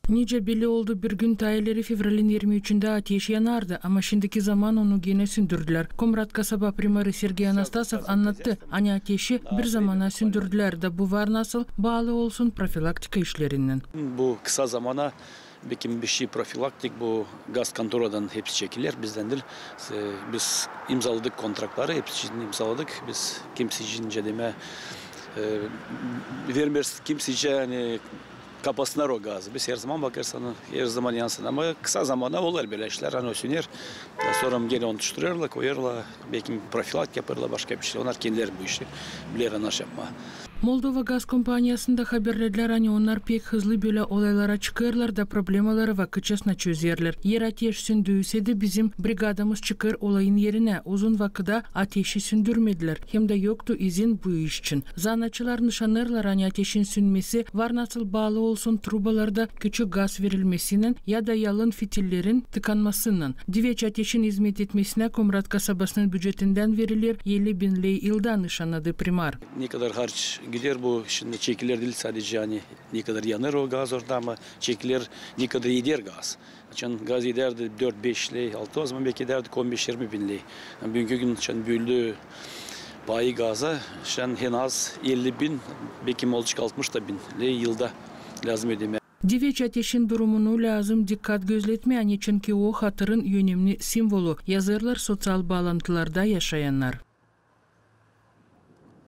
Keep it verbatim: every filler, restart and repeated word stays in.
Nicä belli oldu, bir gün taa ileri fevralin irmi üçündä ateş yanardı, ama şindiki zaman onu genä sündürdülär. Komrat kasaba primarı Sergey Anastasov annattı, ani ateşi bir zamana sündürdülär da bu var nasıl baalı olsun profilaktika işlerinnän. Bu kısa zamana bekim bir şey profilaktik, bu gaz kontoradan hepsi çekiler, bizdän diil. E, biz imzaladık kontraktları, hepsini imzaladık. Biz kimseycä, nicä demää, e, vermeeriz kimseycä, ani kapasınnar o gazı. Biz her zaman bakêrız, ani her zaman yansın. Ama kısa zamana olêr bölä işlär, ani o süner. Ya sora genä onu tuşturêrlar, koyêrlar, bekim profilaktik yapêrlar, başka bir şey. Onnar kendileri bu işi biler, ani yapmaa. Moldova gaz kompaniyasında haberledilär, ani onnar pek hızlı bölä olaylara çıkêrlar da problemaları vakıtçasına çözerlär. Eer ateş sündü ise dä, bizim brigadamız çıkêr olayın erinä. Uzun vakıda ateşi sündürmedilär, hem dä yoktu izin bu iş için. Zanaatçılar nışanêrlar, ani ateşin sünmesi var nasıl baalı olsun trubalarda küçük gaz verilmesinnän ya da yalın fitillerin tıkanmasınnan. Diveç ateşin izmet etmesinä Komrat kasabasının bücetindän veriler elli bin ley yılda, nışannadı primar. Nekadar harç gider bu, şindi çekiler diil sadecä, ani nekadar yanêr o gaz orada, ama çekiler nekadar eder gaz. Açan gaz edärdi dört-beş ley, altı, o zaman beki edärdi on beş-irmi bin ley. Ama büünkü gün açan böldü payı gaza, şindi en az elli bin, bekim olacek altmış da bin ley yılda lääzım ödemää. Diveç ateşin durumunu lääzım dikkat gözletmää, ani çünkü o hatırın önemni simvolu, yazêrlar soţial baalantılarda yaşayannar.